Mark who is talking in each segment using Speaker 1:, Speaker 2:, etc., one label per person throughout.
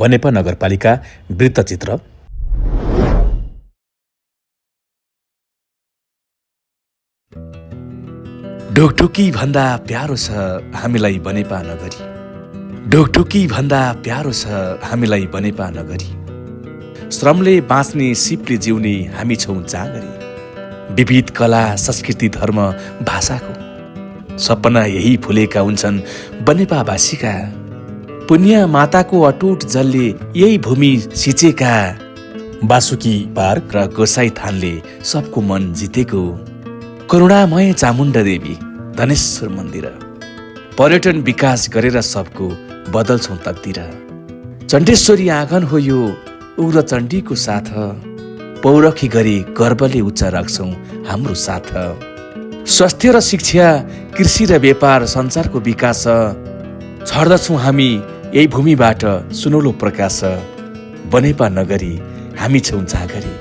Speaker 1: बनेपा नगरपालिका वृत्तचित्र। ढोकढोकी भन्दा प्यारो छ हामीलाई बनेपा नगरी। ढोकढोकी भन्दा प्यारो छ हामीलाई बनेपा नगरी। श्रमले बाँच्ने सिपले जिउने हामी छौँ जाँगरी। विविध कला संस्कृति धर्म भाषाको सपना यही फुलेका हुन्छन् बनेपावासीका। पुण्य माताको अटुट जलले यही भूमि सिंचेका। बासुकी पार्क र गोसाई थानले सबको मन जितेको। करुणामय चामुण्डा देवी धनेश्वर मन्दिर। पर्यटन विकास गरेर सबको बदल्छौँ तकदिर। चण्डेश्वरी आँगन हो यो उग्र चण्डीको साथ। पौरखी गरी गर्वले उच्च राख्छौँ हाम्रो साथ। स्वास्थ्य र शिक्षा, कृषि र व्यापार सञ्चारको विकास। छर्दछौँ हामी यही भूमिबाट सुनौलो प्रकाश। बनेपा नगरी हामी छौँ जाँगरी।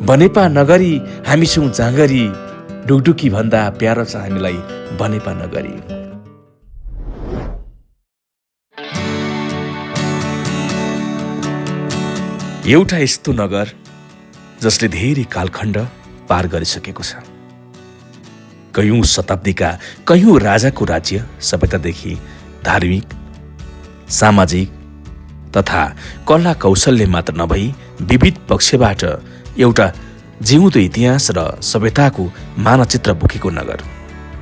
Speaker 1: बनेपा नगरी हामी छौँ जाँगरी। ढुकढुकी भन्दा प्यारो छ हामीलाई बनेपा नगरी। एउटा यस्तो नगर जसले धेरै कालखण्ड पार गरिसकेको छ। कयौं शताब्दीका कयौं राजाको राज्य सभ्यतादेखि धार्मिक, सामाजिक तथा कला कौशलले मात्र नभई विविध पक्षबाट एउटा जिउँदो इतिहास र सभ्यताको मानचित्र बोकेको नगर,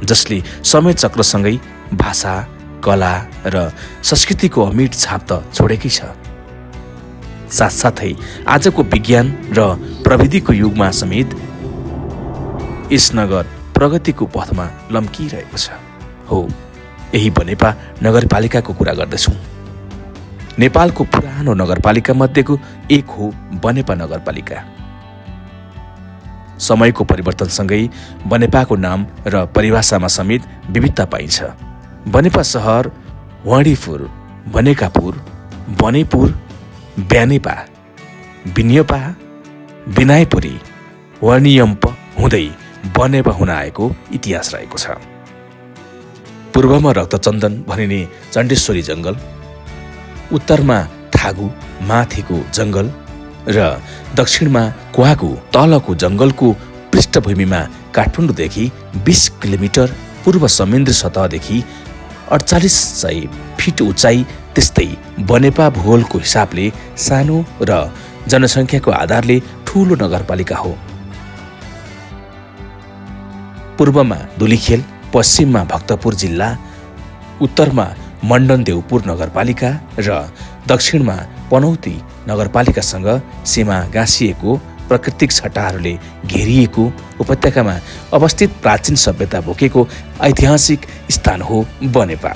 Speaker 1: जसले समय चक्रसँगै भाषा, कला र संस्कृतिको अमिट छाप त छोडेकै छ। साथसाथै आजको विज्ञान र प्रविधिको युगमा समेत यस नगर प्रगतिको पथमा लम्किरहेको छ। हो, यही बनेपा नगरपालिकाको कुरा गर्दछौँ। नेपालको पुरानो नगरपालिका मध्येको एक हो बनेपा नगरपालिका। समयको परिवर्तनसँगै बनेपाको नाम र परिभाषामा समेत विविधता पाइन्छ। बनेपा सहर वाणीपुर, बनेकापुर, बनेपुर, ब्यानेपा, बिन्यपा, बिनायपुरी, वाणियम्प हुँदै बनेपा हुन आएको इतिहास रहेको छ। पूर्वमा रक्तचन्दन भनिने चण्डेश्वरी जङ्गल, उत्तरमा थागु माथिको जङ्गल र दक्षिणमा क्वागु तलको जङ्गलको पृष्ठभूमिमा काठमाडौँदेखि 20 किलोमिटर पूर्व समुद्री सतहदेखि 4800 फिट उचाइ, त्यस्तै बनेपा भूगोलको हिसाबले सानो र जनसङ्ख्याको आधारले ठूलो नगरपालिका हो। पूर्वमा धुलीखेल, पश्चिममा भक्तपुर जिल्ला, उत्तरमा मण्डनदेउपुर नगरपालिका र दक्षिणमा पनौती नगरपालिकासँग सीमा गाँसिएको प्राकृतिक छटाहरूले घेरिएको उपत्यकामा अवस्थित प्राचीन सभ्यता बोकेको ऐतिहासिक स्थान हो बनेपा।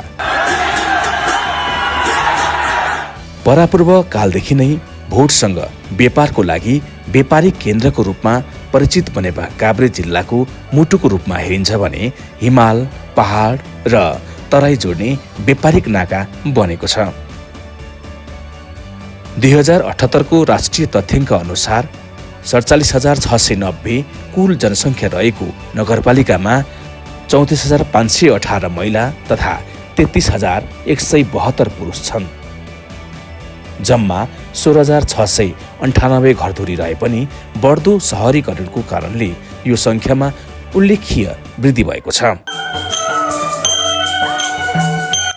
Speaker 1: परापूर्व कालदेखि नै भोटसँग व्यापारको लागि व्यापारिक केन्द्रको रूपमा परिचित बनेपा काभ्रे जिल्लाको मुटुको रूपमा हेरिन्छ भने हिमाल, पहाड र तराई जोड्ने व्यापारिक नाका बनेको छ। 2078 को राष्ट्रिय तथ्याङ्क अनुसार 47,690 कुल जनसङ्ख्या रहेको नगरपालिकामा 34,518 महिला तथा 33,172 पुरुष छन्। जम्मा 16,698 घरधुरी रहे पनि बढ्दो सहरीकरणको कारणले यो सङ्ख्यामा उल्लेख्य वृद्धि भएको छ।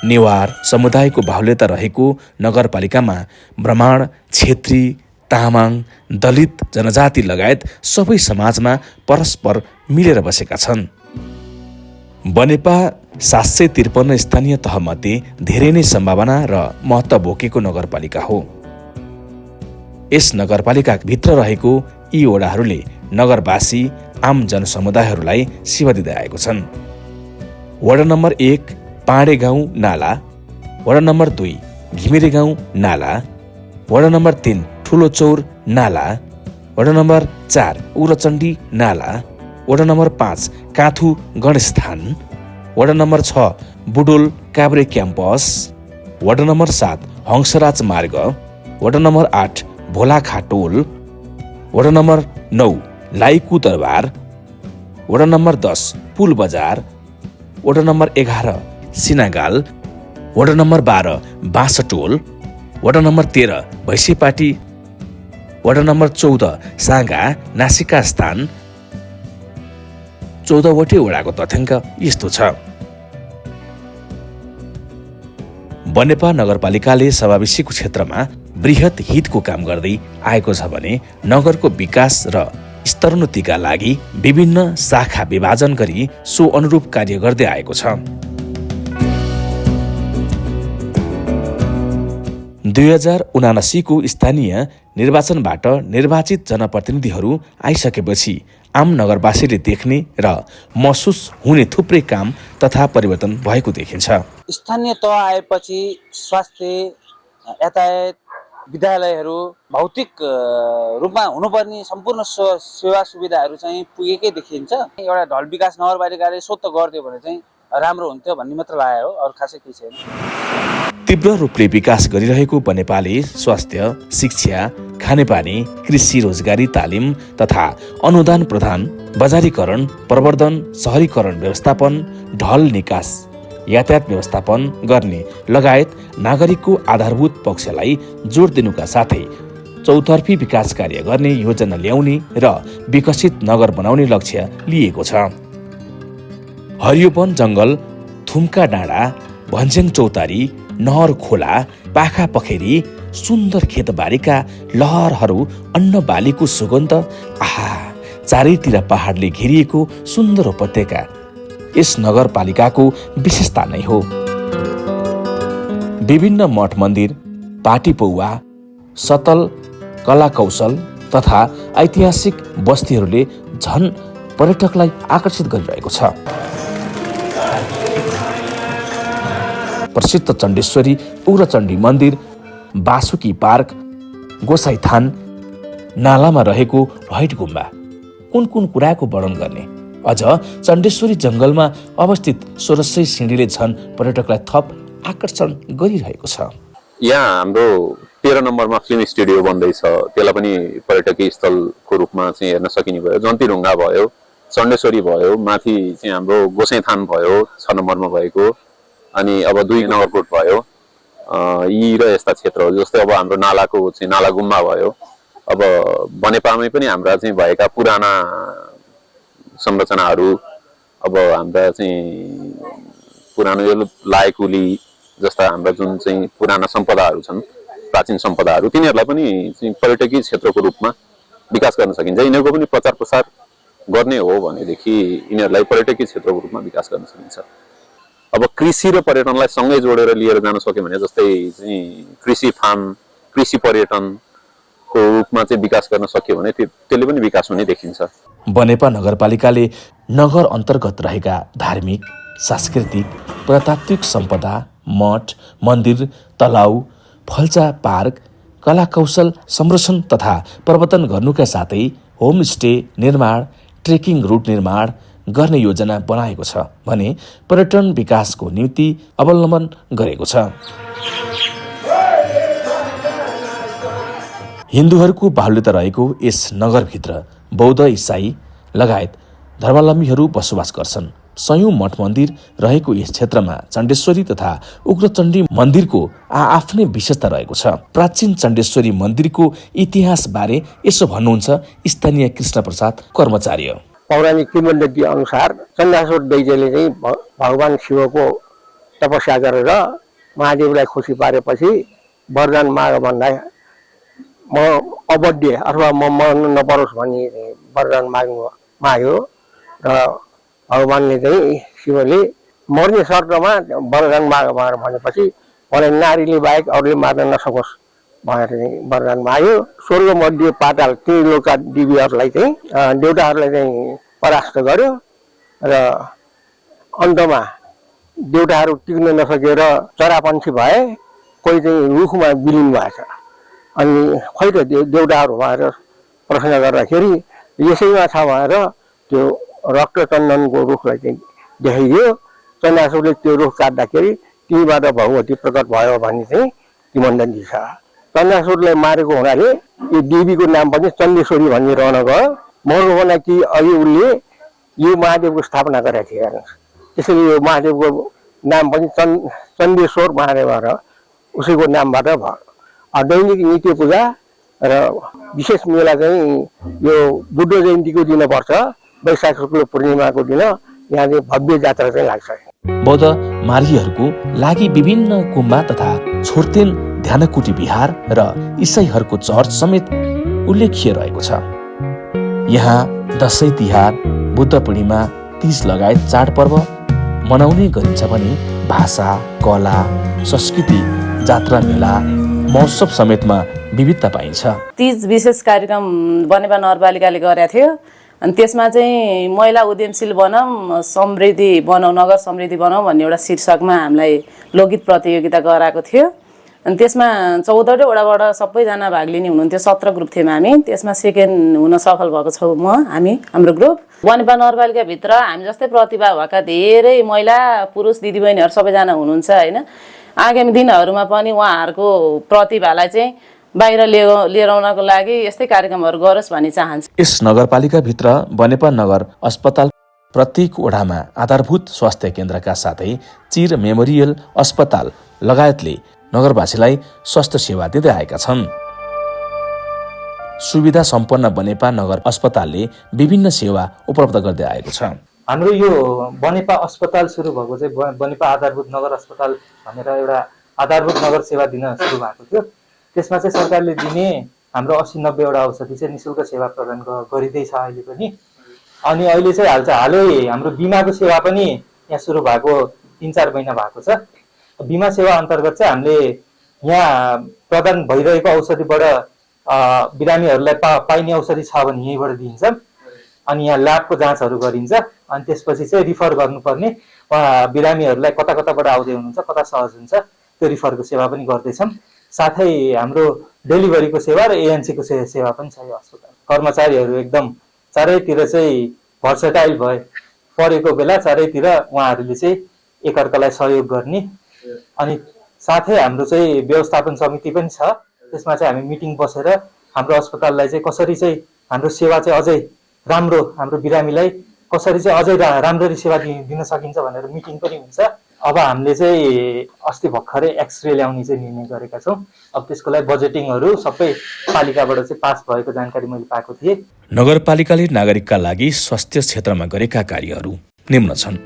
Speaker 1: नेवार समुदायको बाहुल्यता रहेको नगरपालिकामा ब्राह्मण, क्षेत्री, तामाङ, दलित जनजाति लगायत सबै समाजमा परस्पर मिलेर बसेका छन्। बनेपा 753 स्थानीय तहमध्ये धेरै नै सम्भावना र महत्त्व बोकेको नगरपालिका हो। यस नगरपालिकाभित्र रहेको यी वडाहरूले नगरवासी आम जनसमुदायहरूलाई सेवा दिँदै आएको छन्। वडा नम्बर 1 पाँडे गाउँ नाला, वडा नम्बर 2 घिमिरे गाउँ नाला, वडा नम्बर 3 ठुलो चौर नाला, वडा नम्बर 4 उग्रचण्डी नाला, वडा नम्बर 5 काथु गणस्थान, वडा नम्बर 6 बुडोल काभ्रे क्याम्पस, वडा नम्बर 7 हंसराज मार्ग, वडा नम्बर 8 भोलाखाटोल, वडा नम्बर 9 लाइकु दरबार, वडा नम्बर 10 पुल बजार, वडा नम्बर 11 सिनागाल, वडा नम्बर 12 बाँसटोल, वडा नम्बर 13 भैँसेपाटी, वडा नम्बर 14 साँगा नासिका स्थान। 14वटै वडाको तथ्याङ्क यस्तो छ। बनेपा नगरपालिकाले समावेशीको क्षेत्रमा बृहत हितको काम गर्दै आएको छ भने नगरको विकास र स्तरोन्नतिका लागि विभिन्न शाखा विभाजन गरी सो अनुरूप कार्य गर्दै आएको छ। 2079 को स्थानीय निर्वाचनबाट निर्वाचित जनप्रतिनिधिहरू आइसकेपछि आम नगरवासीले देख्ने र महसुस हुने थुप्रै काम तथा परिवर्तन भएको देखिन्छ।
Speaker 2: स्थानीय तह आएपछि स्वास्थ्य, यातायात, विद्यालयहरू भौतिक रूपमा हुनुपर्ने सम्पूर्ण सेवा सुविधाहरू चाहिँ पुगेकै देखिन्छ। एउटा ढल विकास नगरपालिकाले स्वतः गरिदियो भने चाहिँ राम्रो हुन्थ्यो भन्ने मात्र लाग्यो, अरू खासै केही छैन।
Speaker 1: तीव्र रूपले विकास गरिरहेको बनेपाले स्वास्थ्य, शिक्षा, खानेपानी, कृषि, रोजगारी, तालिम तथा अनुदान प्रदान, बजारीकरण, प्रवर्धन, शहरीकरण व्यवस्थापन, ढल निकास, यातायात व्यवस्थापन गर्ने लगायत नागरिकको आधारभूत पक्षलाई जोड दिनुका साथै चौतर्फी विकास कार्य गर्ने योजना ल्याउने र विकसित नगर बनाउने लक्ष्य लिएको छ। हरियो वन जंगल, थुम्का डाँडा, भन्ज्याङ चौतारी, नहर खोला, पाखा पखेरी, सुन्दर खेतबारीका लहरहरू, अन्न बालीको सुगन्ध, आहा, चारैतिर पहाडले घेरिएको सुन्दर उपत्यका यस नगरपालिकाको विशेषता नै हो। विभिन्न मठ मन्दिर, पाटी पौवा, सतल कला कौशल तथा ऐतिहासिक बस्तीहरूले झन पर्यटकलाई आकर्षित गरिरहेको छ। प्रसिद्ध चण्डेश्वरी उग्रचण्डी मन्दिर, बासुकी पार्क, गोसाईथान, नालामा रहेको व्हाइट गुम्बा, कुन कुराको वर्णन गर्ने। अझ चण्डेश्वरी जंगलमा अवस्थित 1600 सिँढीले झन पर्यटकलाई थप आकर्षण गरिरहेको छ।
Speaker 3: यहाँ हाम्रो 13 नम्बरमा फिल्म स्टुडियो बन्दैछ, त्यसलाई पनि पर्यटकीय स्थलको रूपमा चाहिँ हेर्न सकिने भयो। जन्तीढुङ्गा भयो, चण्डेश्वरी भयो, माथि चाहिँ हाम्रो गोसाईथान भयो 6 नम्बरमा भएको, अनि अब 2 नगरकोट भयो। यी र यस्ता क्षेत्रहरू जस्तै अब हाम्रो नालाको चाहिँ नाला गुम्बा भयो। अब बनेपामै पनि हाम्रा चाहिँ भएका पुराना संरचनाहरू, अब हाम्रा चाहिँ पुरानो यो लायकुली जस्ता हाम्रा जुन चाहिँ पुराना सम्पदाहरू छन्, प्राचीन सम्पदाहरू, तिनीहरूलाई पनि चाहिँ पर्यटकीय क्षेत्रको रूपमा विकास गर्न सकिन्छ। यिनीहरूको पनि प्रचार प्रसार गर्ने हो भनेदेखि यिनीहरूलाई पर्यटकीय क्षेत्रको रूपमा विकास गर्न सकिन्छ। अब कृषि र पर्यटनलाई सँगै जोडेर लिएर जान सक्यो भने जस्तै चाहिँ कृषि फार्म, कृषि पर्यटनको रूपमा चाहिँ विकास गर्न सक्यो भने त्यसले पनि विकास हुने देखिन्छ।
Speaker 1: बनेपा नगरपालिकाले नगर अन्तर्गत रहेका धार्मिक, सांस्कृतिक, पुरातात्विक सम्पदा, मठ, मन्दिर, तलाउ, फल्चा पार्क, कला कौशल संरक्षण तथा प्रवर्धन गर्नुका साथै होमस्टे निर्माण, ट्रेकिङ रुट निर्माण गर्ने योजना बनाएको छ भने पर्यटन विकासको निम्ति अवलम्बन गरेको छ। हिन्दूहरूको बाहुल्यता रहेको यस नगरभित्र बौद्ध, इसाई लगायत धर्मावलम्बीहरू बसोबास गर्छन्। सयौं मठ मन्दिर रहेको यस क्षेत्रमा चण्डेश्वरी तथा उग्रचण्डी मन्दिरको आफ्नै विशेषता रहेको छ। प्राचीन चण्डेश्वरी मन्दिरको इतिहास बारे यसो भन्नुहुन्छ स्थानीय कृष्ण प्रसाद कर्मचारी।
Speaker 4: पौराणिक किंवदन्ती अनुसार चण्डासुर दैत्यले चाहिँ भगवान शिवको तपस्या गरेर महादेवलाई खुसी पारेपछि वरदान माग भन्दा म अबध्य अथवा म मर्नु नपरोस् भन्ने वरदान माग्यो र भगवानले चाहिँ शिवले मर्ने शर्तमा वरदान माग भनेपछि मलाई नारीले बाहेक अरूले मार्न नसकोस् भनेर चाहिँ वरदान माग्यो। स्वर्ग मध्य पाताल तीन लोकका दिव्यहरूलाई चाहिँ देवताहरूलाई चाहिँ परास्त गर्यो र अन्तमा देवताहरू टिक्न नसकेर चरापन्छी भए, कोही चाहिँ रुखमा विलिन भएछ। अनि खै त देवताहरू भएर प्रश्न गर्दाखेरि यसैमा छ भनेर त्यो रक्तचन्दनको रुखलाई चाहिँ देखाइदियो। चण्डासुरले त्यो रुख काट्दाखेरि त्यहीबाट भगवती प्रकट भयो भन्ने चाहिँ किंवदन्ती छ। चण्डासुरलाई मारेको हुनाले यो देवीको नाम पनि चण्डेश्वरी भन्ने रहन गयो। मर्नु भन्दा कि अघि उसले यो महादेवको स्थापना गरेका थिए हेर्नुहोस्, त्यसैले यो महादेवको नाम पनि चण्डेश्वर महादेव भएर उसैको नामबाट भयो। दैनिक नित्य पूजा र विशेष मेला चाहिँ यो बुद्ध जयन्तीको दिन पर्छ। वैशाख शुक्ल पूर्णिमाको दिन यहाँ चाहिँ भव्य जात्रा चाहिँ लाग्छ।
Speaker 1: बौद्ध मार्गीहरूको लागि विभिन्न गुम्बा तथा छोर्तेन ध्यानकुटी विहार र इसाईहरूको चर्च समेत उल्लेखिय रहेको छ। यहाँ दशैं तिहार, बुद्ध पूर्णिमा, तीज लगायत चाडपर्व मनाउने गरिन्छ भने भाषा, कला, संस्कृति, जात्रा मेला, महोत्सव समेतमा विविधता पाइन्छ।
Speaker 5: तीज विशेष कार्यक्रम बनेपा नगरपालिकाले गरेको थियो अनि त्यसमा चाहिँ महिला उद्यमशील बनाऊ, समृद्धि बनाऊ, नगर समृद्धि बनाऊ भन्ने एउटा शीर्षकमा हामीलाई लोकगीत प्रतियोगिता गराएको थियो। अनि त्यसमा 14 वटाबाट सबैजना भाग लिने हुनुहुन्थ्यो। 17 ग्रुप थियौँ हामी। त्यसमा सेकेन्ड हुन सफल भएको छौँ हाम्रो ग्रुप। बनेपा नगरपालिकाभित्र हामी जस्तै प्रतिभा भएका धेरै महिला पुरुष दिदीबहिनीहरू सबैजना हुनुहुन्छ होइन। आगामी दिनहरूमा पनि उहाँहरूको प्रतिभालाई चाहिँ बाहिर लिएर आउनको लागि यस्तै कार्यक्रमहरू गरोस् भन्ने चाहन्छु।
Speaker 1: यस नगरपालिकाभित्र बनेपा नगर अस्पताल प्रत्येक वडामा आधारभूत स्वास्थ्य केन्द्रका साथै चिर मेमोरियल अस्पताल लगायतले नगरवासीलाई स्वास्थ्य सेवा दिँदै आएका छन्। सुविधा सम्पन्न बनेपा नगर अस्पतालले विभिन्न सेवा उपलब्ध गर्दै आएको छ।
Speaker 6: हाम्रो यो बनेपा अस्पताल सुरु भएको चाहिँ बनेपा आधारभूत नगर अस्पताल भनेर एउटा आधारभूत नगर सेवा दिन सुरु भएको थियो। त्यसमा चाहिँ सरकारले दिने हाम्रो 80-90 वटा औषधि चाहिँ निःशुल्क सेवा प्रदान गरिँदैछ अहिले पनि। अनि अहिले चाहिँ हालै हाम्रो बिमाको सेवा पनि यहाँ सुरु भएको 3-4 महिना भएको छ। बिमा सेवा अन्तर्गत चाहिँ हामीले यहाँ प्रदान भइरहेको औषधिबाट बिरामीहरूलाई पाइने औषधि छ भने यहीँबाट दिइन्छ। अनि यहाँ ल्याबको जाँचहरू गरिन्छ। अनि त्यसपछि चाहिँ रिफर गर्नुपर्ने बिरामीहरूलाई कता कताबाट आउँदै हुनुहुन्छ, कता सहज हुन्छ त्यो रिफरको सेवा पनि गर्दैछौँ। साथै हाम्रो डेलिभरीको सेवा र एएनसीको सेवा पनि छ यो अस्पताल। कर्मचारीहरू एकदम चारैतिर चाहिँ भर्सटाइल परेको बेला चारैतिर उहाँहरूले चाहिँ एकअर्कालाई सहयोग गर्ने। अनि साथै हाम्रो चाहिँ व्यवस्थापन समिति पनि छ। त्यसमा चाहिँ हामी मिटिङ बसेर हाम्रो अस्पताललाई चाहिँ कसरी चाहिँ हाम्रो सेवा चाहिँ अझै राम्रो, हाम्रो बिरामीलाई कसरी चाहिँ अझै राम्ररी सेवा दिन सकिन्छ भनेर मिटिङ पनि हुन्छ। अब हामीले चाहिँ अस्ति भर्खरै एक्सरे ल्याउने चाहिँ निर्णय गरेका छौँ। अब त्यसको लागि बजेटिङहरू सबै पालिकाबाट चाहिँ पास भएको जानकारी मैले पाएको थिएँ।
Speaker 1: नगरपालिकाले नागरिकका लागि स्वास्थ्य क्षेत्रमा गरेका कार्यहरू निम्न छन्।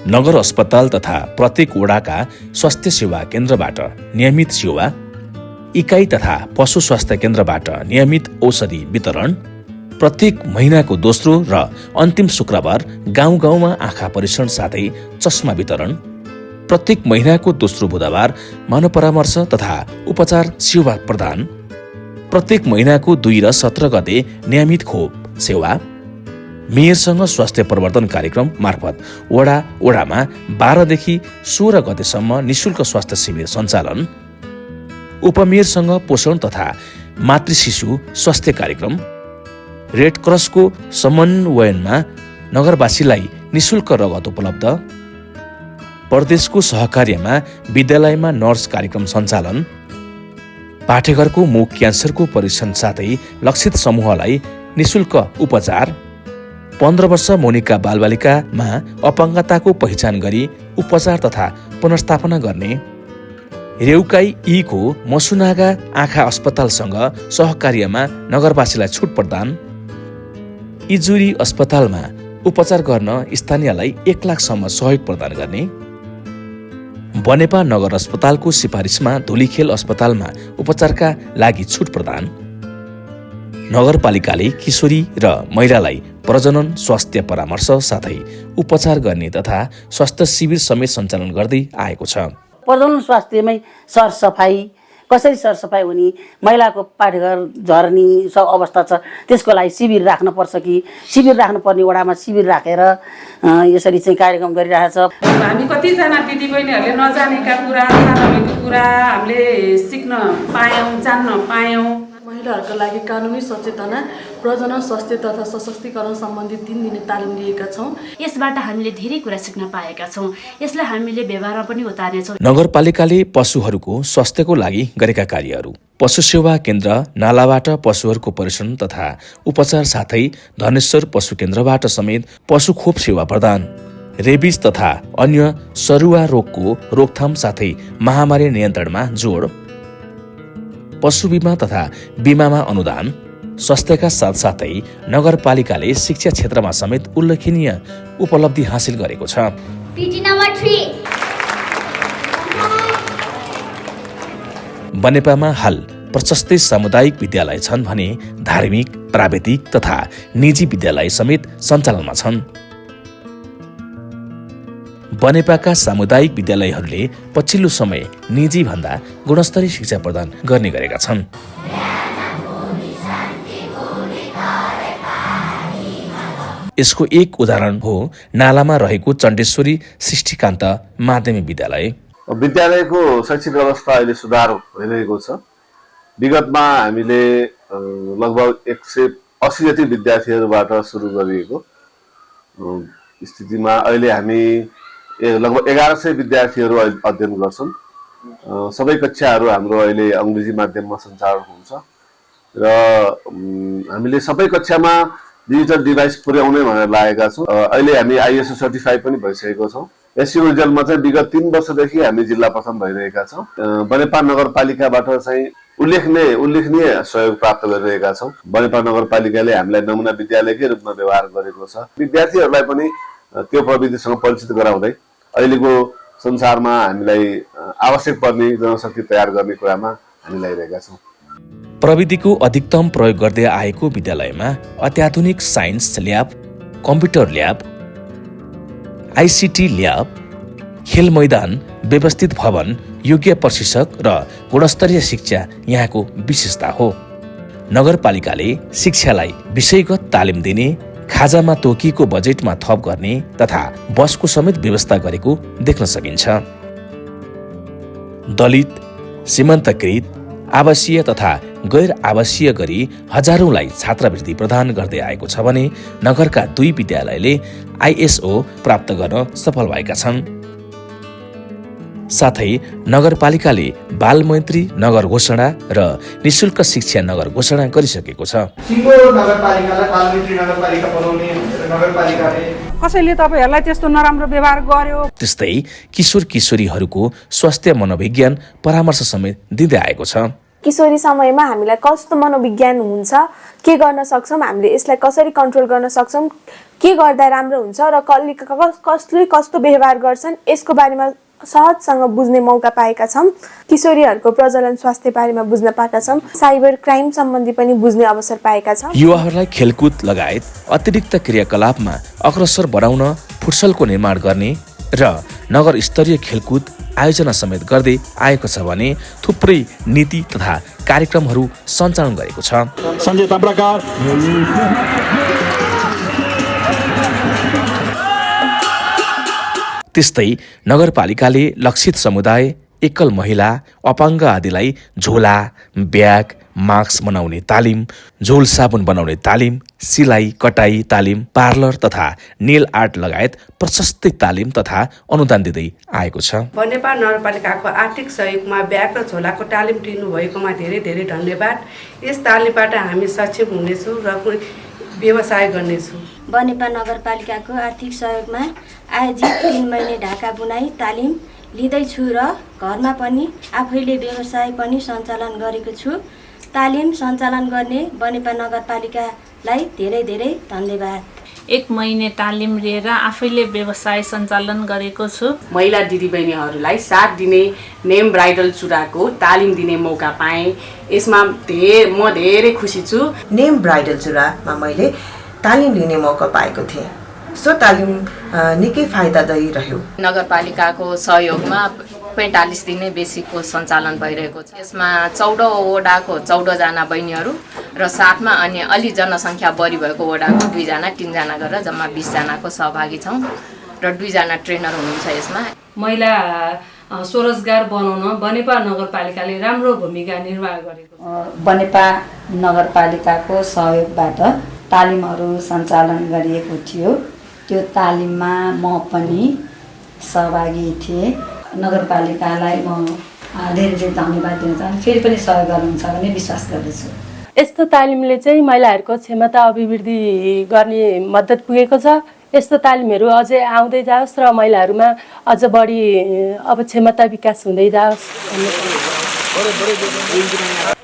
Speaker 1: नगर अस्पताल तथा प्रत्येक वडाका स्वास्थ्य सेवा केन्द्रबाट नियमित सेवा, इकाइ तथा पशु स्वास्थ्य केन्द्रबाट नियमित औषधि वितरण, प्रत्येक महिनाको दोस्रो र अन्तिम शुक्रबार गाउँ गाउँमा आँखा परीक्षण साथै चस्मा वितरण, प्रत्येक महिनाको दोस्रो बुधबार मानव परामर्श तथा उपचार सेवा प्रदान, प्रत्येक महिनाको 2 र 17 गते नियमित खोप सेवा, मेयरसँग स्वास्थ्य प्रवर्धन कार्यक्रम मार्फत वडामा 12 देखि 16 गतेसम्म निःशुल्क स्वास्थ्य शिविर सञ्चालन, उपमेयरसँग पोषण तथा मातृशिशु स्वास्थ्य कार्यक्रम, रेड क्रसको समन्वयनमा नगरवासीलाई निःशुल्क रगत उपलब्ध, प्रदेशको सहकार्यमा विद्यालयमा नर्स कार्यक्रम सञ्चालन, पाठेघरको मुख क्यान्सरको परीक्षण साथै लक्षित समूहलाई निःशुल्क उपचार, 15 वर्ष मुनिका बालबालिकामा अपाङ्गताको पहिचान गरी उपचार तथा पुनर्स्थापना गर्ने, रेउकाई ईको मसुनागा आँखा अस्पतालसँग सहकार्यमा नगरवासीलाई छुट प्रदान, इजुरी अस्पतालमा उपचार गर्न स्थानीयलाई 1 लाखसम्म सहयोग प्रदान गर्ने, बनेपा नगर अस्पतालको सिफारिसमा धुलीखेल अस्पतालमा उपचारका लागि छुट प्रदान, नगरपालिकाले किशोरी र महिलालाई प्रजनन स्वास्थ्य परामर्श साथै उपचार गर्ने तथा स्वास्थ्य शिविर समेत सञ्चालन गर्दै आएको छ।
Speaker 7: प्रजनन स्वास्थ्यमै सरसफाइ कसरी सरसफाइ हुने, महिलाको पाठेघर झर्ने अवस्था छ त्यसको लागि शिविर राख्नुपर्छ कि शिविर राख्नुपर्ने वडामा शिविर राखेर यसरी चाहिँ कार्यक्रम गरिरहेछ।
Speaker 8: हामी कतिजना दिदीबहिनीहरूले नजानेका कुरा, थाहा नभएको कुरा हामीले सिक्न पायौँ, जान्न पायौँ।
Speaker 9: महिलाहरूका लागि कानुनी सचेतना, प्रजनन स्वास्थ्य तथा सशक्तिकरण सम्बन्धी 3 दिने तालिम लिएका छौँ।
Speaker 10: यसबाट हामीले धेरै कुरा सिक्न पाएका छौँ। यसलाई हामीले व्यवहारमा पनि उतार्नेछौँ।
Speaker 1: नगरपालिकाले पशुहरूको स्वास्थ्यको लागि गरेका कार्यहरू: पशु सेवा केन्द्र नालाबाट पशुहरूको परीक्षण तथा उपचार साथै धनेश्वर पशु केन्द्रबाट समेत पशु खोप सेवा प्रदान, रेबिज तथा अन्य सरुवा रोगको रोकथाम साथै महामारी नियन्त्रणमा जोड, पशु बिमा तथा बिमामा अनुदान, स्वास्थ्यका साथसाथै नगरपालिकाले शिक्षा क्षेत्रमा समेत उल्लेखनीय उपलब्धि हासिल गरेको छ। बनेपामा हाल प्रशस्तै सामुदायिक विद्यालय छन् भने धार्मिक, प्राविधिक तथा निजी विद्यालय समेत सञ्चालनमा छन्। बनेपाका सामुदायिक विद्यालयहरूले पछिल्लो समय निजी भन्दा गुणस्तरीय शिक्षा प्रदान गर्ने गरेका छन्। यसको एक उदाहरण हो नालामा रहेको चण्डेश्वरी सृष्टिकान्त माध्यमिक विद्यालय।
Speaker 11: विद्यालयको शैक्षिक अवस्था अहिले सुधार भइरहेको छ। विगतमा हामीले लगभग 180 जति विद्यार्थीहरूबाट सुरु गरिएको स्थितिमा अहिले हामी लगभग 1100 विद्यार्थीहरू अध्ययन गर्छन्। सबै कक्षाहरू हाम्रो अहिले अङ्ग्रेजी माध्यममा सञ्चालन हुन्छ र हामीले सबै कक्षामा डिजिटल डिभाइस पुर्याउने भनेर लागेका छौँ। अहिले हामी ISO सर्टिफाइड पनि भइसकेको छौँ। एसयू रिजल्टमा चाहिँ विगत 3 वर्षदेखि हामी जिल्ला प्रथम भइरहेका छौँ। बनेपा नगरपालिकाबाट चाहिँ उल्लेखनीय सहयोग प्राप्त गरिरहेका छौँ। बनेपा नगरपालिकाले हामीलाई नमुना विद्यालयकै रूपमा व्यवहार गरेको छ। विद्यार्थीहरूलाई पनि त्यो प्रविधिसँग परिचित गराउँदै अहिलेको संसारमा हामीलाई आवश्यक पर्ने जनशक्ति तयार गर्ने कुरामा हामी लागिरहेका छौँ।
Speaker 1: प्रविधिको अधिकतम प्रयोग गर्दै आएको विद्यालयमा अत्याधुनिक science lab, computer lab, ICT lab, खेल मैदान, व्यवस्थित भवन, योग्य प्रशिक्षक र गुणस्तरीय शिक्षा यहाँको विशेषता हो। नगरपालिकाले शिक्षालाई विषयगत तालिम दिने, खाजामा तोकिएको बजेटमा थप गर्ने तथा बसको समेत व्यवस्था गरेको देख्न सकिन्छ। दलित, सीमान्तकृत, आवासीय तथा गैर आवासीय गरी हजारौंलाई छात्रवृत्ति प्रदान गर्दै आएको छ भने नगरका 2 विद्यालयले ISO प्राप्त गर्न सफल भएका छन्। साथै नगरपालिकाले बाल मैत्री नगर घोषणा र निशुल्क शिक्षा नगर घोषणा गरिसकेको छ।
Speaker 8: कसैले तपाईहरुलाई त्यस्तो नराम्रो व्यवहार गर्यो।
Speaker 1: त्यस्तै किशोर किशोरीहरूको स्वास्थ्य मनोविज्ञान परामर्श समेत दिँदै आएको छ।
Speaker 12: किशोरी समयमा हामीलाई कस्तो मनोविज्ञान हुन्छ, के गर्न सक्छौँ, हामीले यसलाई कसरी कन्ट्रोल गर्न सक्छौँ, के गर्दा राम्रो हुन्छ र कसले कस्तो व्यवहार गर्छन् यसको बारेमा सहजसँग बुझ्ने मौका पाएका छौँ। किशोरीहरूको प्रजनन स्वास्थ्य बारेमा बुझ्न पाएका छौँ। साइबर क्राइम सम्बन्धी पनि बुझ्ने अवसर पाएका छौँ।
Speaker 1: युवाहरूलाई खेलकुद लगायत अतिरिक्त क्रियाकलापमा अग्रसर बनाउन फुटसलको निर्माण गर्ने र नगर स्तरीय खेलकुद आयोजना समेत गर्दै आएको छ भने थुप्रै नीति तथा कार्यक्रमहरू सञ्चालन गरेको छ। त्यस्तै नगरपालिकाले लक्षित समुदाय, एकल महिला, अपाङ्ग आदिलाई झोला, ब्याग, मास्क बनाउने तालिम, झोल साबुन बनाउने तालिम, सिलाई कटाई तालिम, पार्लर तथा नेल आर्ट लगायत प्रशस्त तालिम तथा अनुदान दिँदै आएको छ।
Speaker 8: बनेपा नगरपालिकाको आर्थिक सहयोगमा ब्याग र झोलाको तालिम दिनुभएकोमा धेरै धेरै धन्यवाद। यस तालिमबाट हामी सक्षम हुनेछौँ र व्यवसाय गर्नेछौँ।
Speaker 13: बनेपा नगरपालिकाको आर्थिक सहयोगमा आयोजित 3 महिने ढाका बुनाई तालिम लिँदैछु र घरमा पनि आफैले व्यवसाय पनि सञ्चालन गरेको छु। तालिम सञ्चालन गर्ने बनेपा नगरपालिकालाई धेरै धेरै धन्यवाद।
Speaker 14: 1 महिने तालिम लिएर आफैले व्यवसाय सञ्चालन गरेको छु।
Speaker 5: महिला दिदीबहिनीहरूलाई 7 दिने नेम ब्राइडल चुराको तालिम दिने मौका पाएँ। यसमा म धेरै खुसी छु।
Speaker 15: नेम ब्राइडल चुरामा मैले तालिम लिने मौका पाएको थिएँ। सो तालिम निकै फाइदादायी रह्यो।
Speaker 16: नगरपालिकाको सहयोगमा 45 दिने बेसीको सञ्चालन भइरहेको छ। यसमा 14 वडाको 14 जना बहिनीहरू र साथमा अनि अलि जनसङ्ख्या बढी भएको वडाको 2 जना 3 जना गरेर जम्मा 20 जनाको सहभागी छौँ र 2 जना ट्रेनर हुनुहुन्छ। यसमा
Speaker 8: महिला स्वरोजगार बनाउन बनेपा नगरपालिकाले राम्रो भूमिका निर्वाह गरेको छ।
Speaker 17: बनेपा नगरपालिकाको सहयोगबाट तालिमहरू सञ्चालन गरिएको थियो। त्यो तालिममा म पनि सहभागी थिएँ। नगरपालिकालाई म धेरै धेरै धन्यवाद दिन चाहन्छु। फेरि पनि सहयोग गर्नुहुन्छ भन्ने विश्वास गर्दछु।
Speaker 18: यस्तो तालिमले चाहिँ महिलाहरूको क्षमता अभिवृद्धि गर्ने मद्दत पुगेको छ। यस्तो तालिमहरू अझै आउँदै जाओस् र महिलाहरूमा अझ बढी अब क्षमता विकास हुँदै जाओस् भन्ने।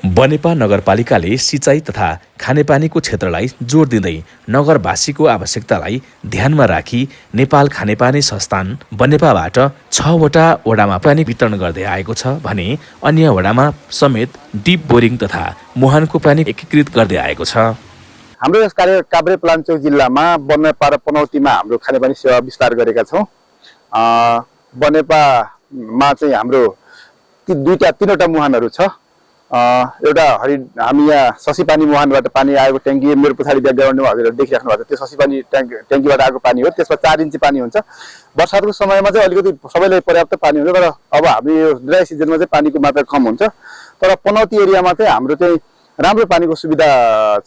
Speaker 1: बनेपा नगरपालिकाले सिँचाइ तथा खानेपानीको क्षेत्रलाई जोड दिँदै नगरवासीको आवश्यकतालाई ध्यानमा राखी नेपाल खानेपानी संस्थान बनेपाबाट 6वटा वडामा पानी वितरण गर्दै आएको छ भने अन्य वडामा समेत डिप बोरिङ तथा मुहानको पानी एकीकृत गर्दै आएको छ।
Speaker 19: हाम्रो यस कार्य काभ्रे पलाञ्चोक जिल्लामा बनेपा र पनौतीमा हाम्रो खानेपानी सेवा विस्तार गरेका छौँ। बनेपामा चाहिँ हाम्रो तीनवटा मुहानहरू छ। एउटा हामी यहाँ शशीपानी मुहानबाट पानी आएको ट्याङ्की मेरो पछाडि ब्याकग्राउन्डमा हजुरहरू देखिराख्नु भएको छ, त्यो शशीपानी ट्याङ्कीबाट आएको पानी हो। त्यसमा 4 इन्ची पानी हुन्छ। बर्सातको समयमा चाहिँ अलिकति सबैलाई पर्याप्त पानी हुन्छ, तर अब हामी यो ड्राई सिजनमा चाहिँ पानीको मात्रा कम हुन्छ। तर पनौती एरियामा चाहिँ हाम्रो चाहिँ राम्रो पानीको सुविधा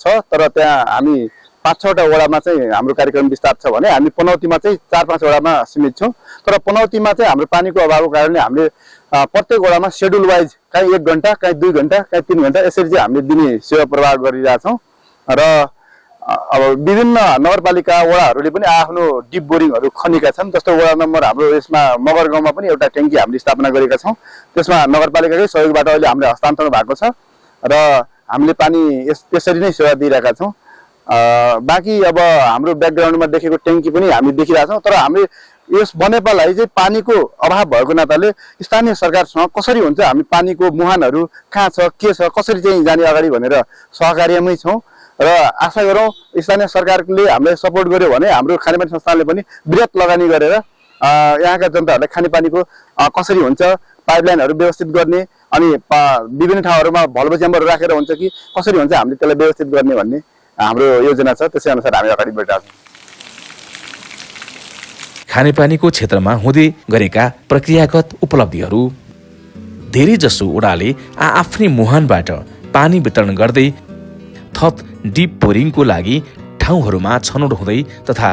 Speaker 19: छ, तर त्यहाँ हामी 5-6वटा वडामा चाहिँ हाम्रो कार्यक्रम विस्तार छ भने हामी पनौतीमा चाहिँ 4-5 वडामा सीमित छौँ। तर पनौतीमा चाहिँ हाम्रो पानीको अभावको कारणले हामीले प्रत्येक वडामा सेड्युल वाइज कहीँ 1 घन्टा, कहीँ 2 घन्टा, कहीँ 3 घन्टा यसरी चाहिँ हामीले दिने सेवा प्रवाह गरिरहेछौँ। र अब विभिन्न नगरपालिका वडाहरूले पनि आफ्नो डिप बोरिङहरू खनेका छन्। जस्तो वडा नम्बर हाम्रो यसमा मगर गाउँमा पनि एउटा ट्याङ्की हामीले स्थापना गरेका छौँ। त्यसमा नगरपालिकाकै सहयोगबाट अहिले हामीले हस्तान्तरण भएको छ र हामीले पानी त्यसरी नै सेवा दिइरहेका छौँ। बाँकी अब हाम्रो ब्याकग्राउन्डमा देखेको ट्याङ्की पनि हामी देखिरहेछौँ। तर हामीले यस बनेपालाई चाहिँ पानीको अभाव भएको नाताले स्थानीय सरकारसँग कसरी हुन्छ, हामी पानीको मुहानहरू कहाँ छ, के छ, कसरी चाहिँ जाने अगाडि भनेर सहकार्यमै छौँ र आशा गरौँ स्थानीय सरकारले हामीलाई सपोर्ट गर्यो भने हाम्रो खानेपानी संस्थानले पनि बृहत लगानी गरेर यहाँका जनताहरूलाई खानेपानीको कसरी हुन्छ, पाइपलाइनहरू व्यवस्थित गर्ने अनि विभिन्न ठाउँहरूमा भल्भ च्याम्बर राखेर हुन्छ कि कसरी हुन्छ हामीले त्यसलाई व्यवस्थित गर्ने भन्ने हाम्रो योजना छ। त्यसै अनुसार हामी अगाडि बढिरहेका छौँ।
Speaker 1: खानेपानीको क्षेत्रमा हुँदै गरेका प्रक्रियागत उपलब्धिहरू धेरै जसो वडाले आफ्नै मुहानबाट पानी वितरण गर्दै थप डिप बोरिङको लागि ठाउँहरूमा छनौट हुँदै तथा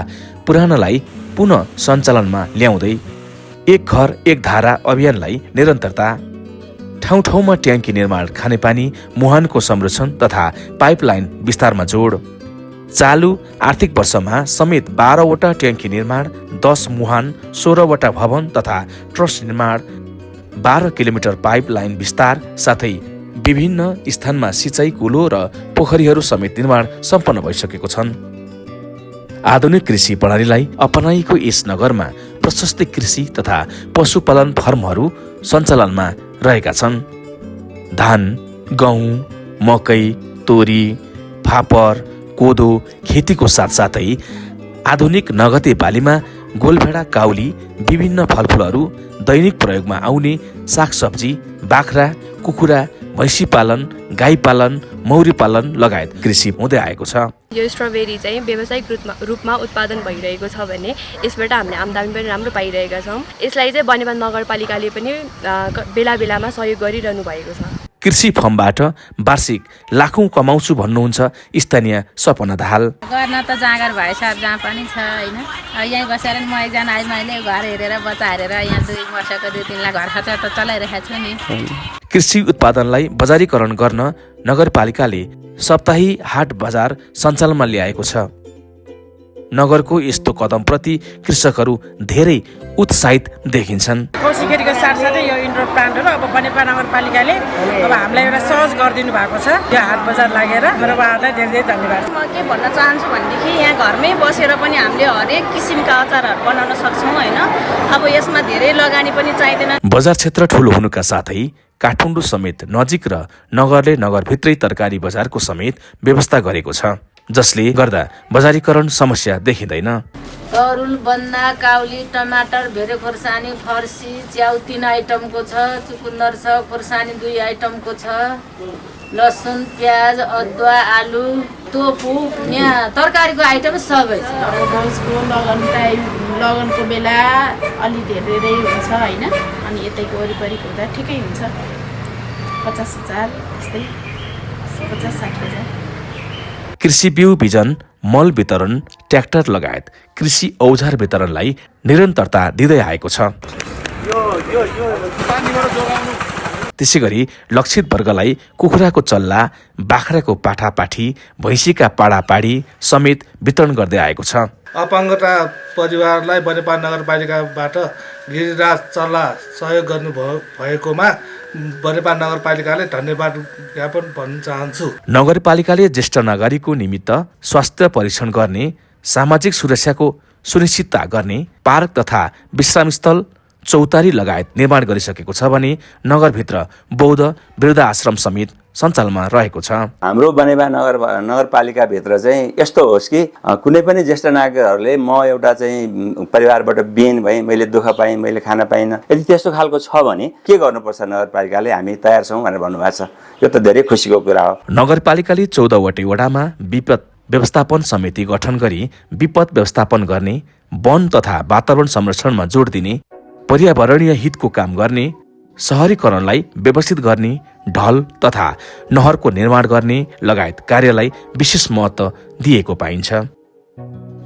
Speaker 1: पुरानालाई पुनः सञ्चालनमा ल्याउँदै एक घर एक धारा अभियानलाई निरन्तरता, ठाउँ ठाउँमा ट्याङ्की निर्माण, खानेपानी मुहानको संरक्षण तथा पाइपलाइन विस्तारमा जोड। चालु आर्थिक वर्षमा समेत 12वटा ट्याङ्की निर्माण, 10 मुहान, 16वटा भवन तथा ट्रस्ट निर्माण, 12 किलोमिटर पाइपलाइन विस्तार साथै विभिन्न स्थानमा सिँचाइ कुलो र पोखरीहरू समेत निर्माण सम्पन्न भइसकेको छन्। आधुनिक कृषि प्रणालीलाई अपनाएको यस नगरमा प्रशस्त कृषि तथा पशुपालन फर्महरू सञ्चालनमा रहेका छन्। धान, गहुँ, मकै, तोरी, फापर, कोदो खेतीको साथसाथै आधुनिक नगदे बालीमा गोलभेडा, काउली, विभिन्न फलफुलहरू, दैनिक प्रयोगमा आउने सागसब्जी, बाख्रा, कुखुरा, भैँसी पालन, गाई पालन, मौरी पालन लगायत कृषि हुँदै आएको छ।
Speaker 20: यो स्ट्रबेरी चाहिँ व्यावसायिक रूपमा उत्पादन भइरहेको छ भने यसबाट हामीले आम्दानी पनि राम्रो पाइरहेका छौँ। यसलाई चाहिँ बनेपा नगरपालिकाले पनि बेला बेलामा सहयोग गरिरहनु भएको छ।
Speaker 1: कृषि फर्मबाट वार्षिक लाखौं कमाउँछु भन्नुहुन्छ स्थानीय सपना दाहाल।
Speaker 21: गर्न त जाँगर भएछ, जहाँ पनि छ होइन। यहीँ बसेर म एकजना आज मैले घर हेरेर बच्चा हेरेर यहाँ 2 वर्षको 2-3 लाख घर खर्च त चलाइरहेको छु नि।
Speaker 1: कृषि उत्पादनलाई बजारीकरण गर्न नगरपालिकाले सप्ताही हाट बजार सञ्चालनमा ल्याएको छ। नगरको यस्तो कदमप्रति कृषकहरू धेरै उत्साहित देखिन्छन्।
Speaker 22: कोशी खेतीको साथसाथै यो इन्डोर प्लान्टहरू अब बनेपा नगरपालिकाले अब हामीलाई एउटा सहज गरिदिनु भएको छ। यो हाट बजार लागेर मेरो उहाँहरूलाई धेरै धेरै धन्यवाद।
Speaker 23: म के भन्न चाहन्छु भनेदेखि यहाँ घरमै बसेर पनि हामीले हरेक किसिमका अचारहरू बनाउन सक्छौँ होइन। अब यसमा धेरै लगानी पनि चाहिँदैन।
Speaker 1: बजार क्षेत्र ठुलो हुनुका साथै काठमाडौँ समेत नजिक र नगरले नगरभित्रै तरकारी बजारको समेत व्यवस्था गरेको छ, जसले गर्दा बजारीकरण समस्या देखिँदैन।
Speaker 23: तरुल, बन्दा, काउली, टमाटर, भेरे खोर्सानी, फर्सी, च्याउ 3 आइटमको छ, चुकुन्दर छ, खोर्सानी 2 आइटमको छ, लसुन, प्याज, अदुवा, आलु, टोफु, यहाँ तरकारीको आइटम सबै छ।
Speaker 24: लगनको बेला अलि धेरै हुन्छ होइन, अनि यतैको वरिपरिको हुँदा ठिकै हुन्छ। 50,000 त्यस्तै 50-60 हजार।
Speaker 1: कृषि बिउ बिजन, मल वितरण, ट्र्याक्टर लगायत कृषि औजार वितरणलाई निरन्तरता दिँदै आएको छ। त्यसैगरी लक्षित वर्गलाई कुखुराको चल्ला, बाख्राको पाठापाठी, भैँसीका पाडापाडी समेत वितरण गर्दै आएको छ।
Speaker 2: अपाङ्गता परिवारलाई बनेपा नगरपालिकाबाट गिरिराज चल्ला सहयोग गर्नु भएकोमा बनेपा नगरपालिकाले धन्यवाद ज्ञापन भन्न चाहन्छु।
Speaker 1: नगरपालिकाले ज्येष्ठ नागरिकको निमित्त स्वास्थ्य परीक्षण गर्ने, सामाजिक सुरक्षाको सुनिश्चितता गर्ने, पार्क तथा विश्रामस्थल, चौतारी लगायत निर्माण गरिसकेको छ भने नगरभित्र बौद्ध वृद्धाश्रम समेत सञ्चालनमा रहेको छ।
Speaker 3: हाम्रो बनेपा नगरपालिकाभित्र चाहिँ यस्तो होस् कि कुनै पनि ज्येष्ठ नागरिकहरूले म एउटा चाहिँ परिवारबाट बिहेन भएँ, मैले दुःख पाएँ, मैले खान पाइनँ, यदि त्यस्तो खालको छ भने के गर्नुपर्छ नगरपालिकाले, हामी तयार छौँ भनेर भन्नुभएको छ। यो त धेरै खुसीको कुरा हो।
Speaker 1: नगरपालिकाले 14वटै वडामा विपद व्यवस्थापन समिति गठन गरी विपद व्यवस्थापन गर्ने, वन तथा वातावरण संरक्षणमा जोड दिने, पर्यावरणीय हितको काम गर्ने, शहरीकरणलाई व्यवस्थित गर्ने, ढल तथा नहरको निर्माण गर्ने लगायत कार्यलाई विशेष महत्त्व दिएको पाइन्छ।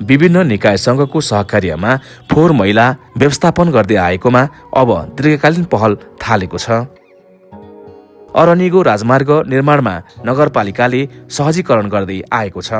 Speaker 1: विभिन्न निकायसँगको सहकार्यमा फोहोर मैला व्यवस्थापन गर्दै आएकोमा अब दीर्घकालीन पहल थालेको छ। अरनिगो राजमार्ग निर्माणमा नगरपालिकाले सहजीकरण गर्दै आएको छ।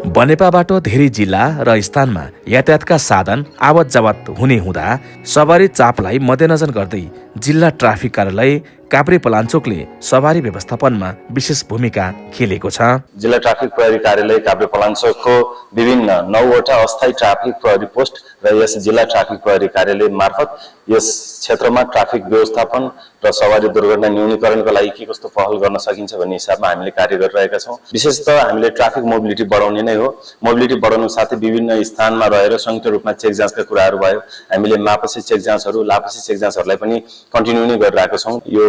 Speaker 1: बनेपाबाट धेरै जिल्ला र स्थानमा यातायातका साधन आवत जावत हुने हुँदा सवारी चापलाई मध्यनजर गर्दै जिल्ला ट्राफिक कार्यालय काभ्रेपलाञ्चोकले सवारी व्यवस्थापनमा विशेष भूमिका खेलेको छ।
Speaker 4: जिल्ला ट्राफिक प्रहरी कार्यालय काभ्रेपलाञ्चोकको विभिन्न 9वटा अस्थायी ट्राफिक प्रहरी पोस्ट र यस जिल्ला ट्राफिक प्रहरी कार्यालय मार्फत यस क्षेत्रमा ट्राफिक व्यवस्थापन र सवारी दुर्घटना न्यूनीकरणका लागि के कस्तो पहल गर्न सकिन्छ भन्ने हिसाबमा हामीले कार्य गरिरहेका छौँ। विशेषतः हामीले ट्राफिक मोबिलिटी बढाउने नै हो। मोबिलिटी बढाउनु साथै विभिन्न स्थानमा रहेर संयुक्त रूपमा चेक जाँचका कुराहरू भयो। हामीले मापसी चेक जाँचहरू, लापसी चेक जाँचहरूलाई पनि कन्टिन्यू नै गरिरहेका छौँ। यो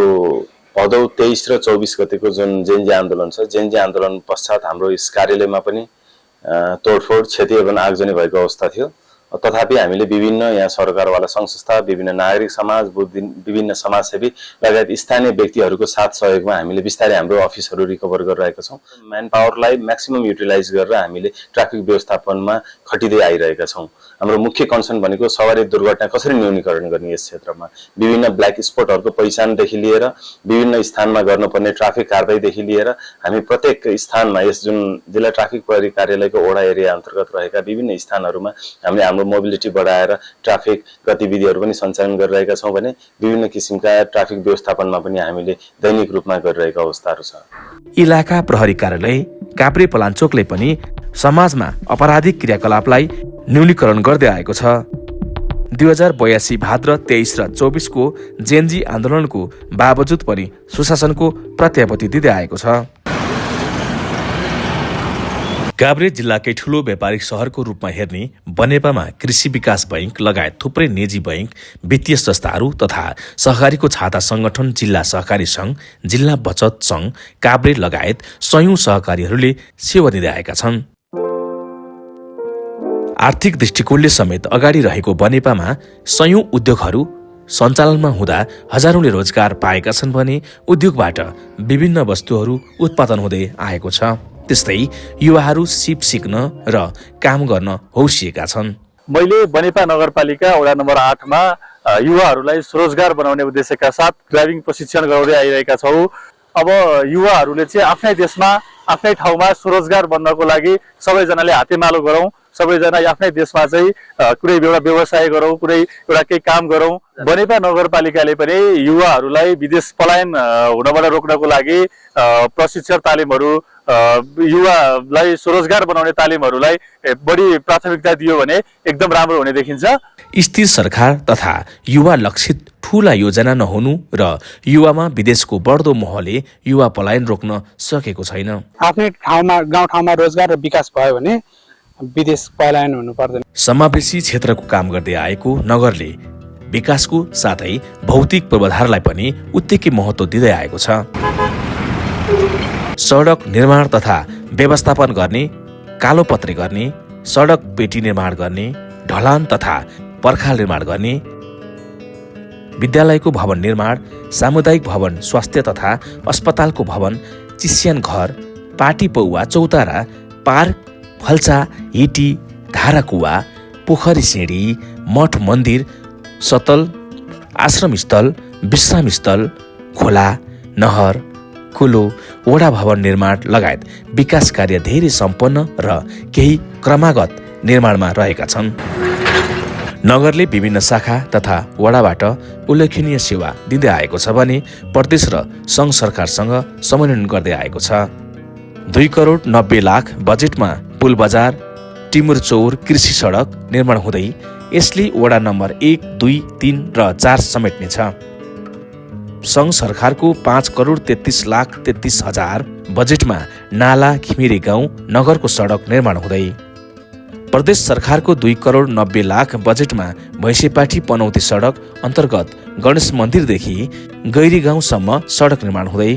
Speaker 4: भदौ 23 र 24 गतेको जुन जेएनजी आन्दोलन छ, जेएनजी आन्दोलन पश्चात हाम्रो यस कार्यालयमा पनि तोडफोड, क्षति एवं आगजनी भएको अवस्था थियो। तथापि हामीले विभिन्न यहाँ सरकारवाला सङ्घ संस्था, विभिन्न नागरिक समाज, विभिन्न समाजसेवी लगायत स्थानीय व्यक्तिहरूको साथ सहयोगमा हामीले बिस्तारै हाम्रो अफिसहरू रिकभर गरिरहेका छौँ। म्यान पावरलाई म्याक्सिमम युटिलाइज गरेर हामीले ट्राफिक व्यवस्थापनमा खटिँदै आइरहेका छौँ। हाम्रो मुख्य कन्सर्न भनेको सवारी दुर्घटना कसरी न्यूनीकरण गर्ने। यस क्षेत्रमा विभिन्न ब्ल्याक स्पटहरूको पहिचानदेखि लिएर विभिन्न स्थानमा गर्नुपर्ने ट्राफिक कारबाहीदेखि लिएर हामी प्रत्येक स्थानमा यस जुन जिल्ला ट्राफिक प्रहरी कार्यालयको ओडा एरिया अन्तर्गत रहेका विभिन्न स्थानहरूमा हामीले हाम्रो मोबिलिटी बढाएर ट्राफिक गतिविधिहरू पनि सञ्चालन गरिरहेका छौँ भने विभिन्न किसिमका ट्राफिक व्यवस्थापनमा पनि हामीले दैनिक रूपमा गरिरहेका अवस्थाहरू छ।
Speaker 1: इलाका प्रहरी कार्यालय काभ्रेपलाञ्चोकले पनि समाजमा अपराधिक क्रियाकलापलाई न्यूनीकरण गर्दै आएको छ। 2082 भाद्र 23 र 24 को जेएनजी आन्दोलनको बावजुद पनि सुशासनको प्रत्याभूति दिँदै आएको छ। काभ्रे जिल्लाकै ठूलो व्यापारिक शहरको रूपमा हेर्ने बनेपामा कृषि विकास बैंक लगायत थुप्रै निजी बैंक, वित्तीय संस्थाहरू तथा सहकारीको छाता संगठन जिल्ला सहकारी संघ, जिल्ला बचत संघ, काभ्रे लगायत सयौं सहकारीहरूले सेवा दिँदै आएका छन्। आर्थिक दृष्टिकोणले समेत अगाडि रहेको बनेपामा सयौं उद्योगहरू सञ्चालनमा हुँदा हजारौंले रोजगार पाएका छन् भने उद्योगबाट विभिन्न वस्तुहरू उत्पादन हुँदै आएको छ। त्यस्तै युवाहरू सिप सिक्न र काम गर्न हौसिएका छन्।
Speaker 19: मैले बनेपा नगरपालिका वडा नम्बर 8 मा युवाहरूलाई स्वरोजगार बनाउने उद्देश्यका साथ ड्राइभिङ प्रशिक्षण गराउँदै आइरहेका छौँ। अब युवाहरूले चाहिँ आफ्नै देशमा, आफ्नै ठाउँमा स्वरोजगार बन्नको लागि सबैजनाले हातेमालो गरौँ, सबैजना आफ्नै देशमा चाहिँ कुनै एउटा व्यवसाय गरौँ, कुनै एउटा केही काम गरौँ। बनेपा नगरपालिकाले पनि युवाहरूलाई विदेश पलायन हुनबाट रोक्नको लागि प्रशिक्षण तालिमहरू, युवालाई स्वरोजगार बनाउने तालिमहरूलाई बढी प्राथमिकता दियो भने एकदम राम्रो हुने देखिन्छ।
Speaker 1: स्थिर सरकार तथा युवा लक्षित ठूला योजना नहुनु र युवामा विदेशको बढ्दो मोहले युवा पलायन रोक्न सकेको छैन।
Speaker 6: आफ्नै ठाउँमा, गाउँठाउँमा रोजगार र विकास भयो भने विदेश पलायन हुनु पर्दैन।
Speaker 1: समावेशी क्षेत्रको काम गर्दै आएको नगरले विकासको साथै भौतिक पूर्वाधारलाई पनि उत्तिकै महत्त्व दिँदै आएको छ। सडक निर्माण तथा व्यवस्थापन गर्ने, कालोपत्रे गर्ने, सडक पेटी निर्माण गर्ने, ढलान तथा पर्खाल निर्माण गर्ने, विद्यालयको भवन निर्माण, सामुदायिक भवन, स्वास्थ्य तथा अस्पतालको भवन, चिस्यान घर, पाटी पौवा, चौतारा, पार्क, फल्चा, हिटी, धाराकुवा, पोखरी सिँढी, मठ मन्दिर, सतल आश्रम स्थल, विश्राम स्थल, खोला, नहर, कुलो, वडा भवन निर्माण लगायत विकास कार्य धेरै सम्पन्न र केही क्रमागत निर्माणमा रहेका छन्। नगरले विभिन्न शाखा तथा वडाबाट उल्लेखनीय सेवा दिँदै आएको छ भने प्रदेश र सङ्घ सरकारसँग समन्वयन गर्दै आएको छ। 2 करोड 90 लाख बजेटमा पुल बजार, टिमुर चौर कृषि सडक निर्माण हुँदै यसले वडा नम्बर 1, 2, 3 र 4 समेट्नेछ। सङ्घ सरकारको 5 करोड 33 लाख 33 हजार बजेटमा नाला घिमिरे गाउँ नगरको सडक निर्माण हुँदै प्रदेश सरकारको 2 करोड 90 लाख बजेटमा भैँसेपाठी पनौती सडक अन्तर्गत गणेश मन्दिरदेखि गैरी गाउँसम्म सडक निर्माण हुँदै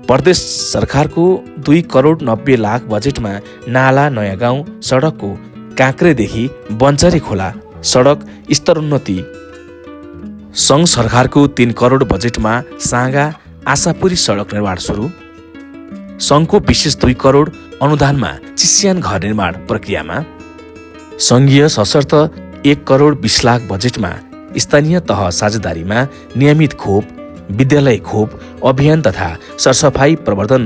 Speaker 1: प्रदेश सरकारको 2 करोड 90 लाख बजेटमा नाला नयाँ गाउँ सडकको काँक्रेदेखि बन्चरी खोला सडक स्तरोन्नति, सङ्घ सरकारको 3 करोड बजेटमा साँगा आशापुरी सडक निर्माण सुरु, सङ्घको विशेष 2 करोड अनुदानमा चिस्यान घर निर्माण प्रक्रियामा, सङ्घीय सशर्त 1 करोड 20 लाख बजेटमा स्थानीय तह साझेदारीमा नियमित खोप, विद्यालय खोप अभियान तथा सरसफाई प्रवर्धन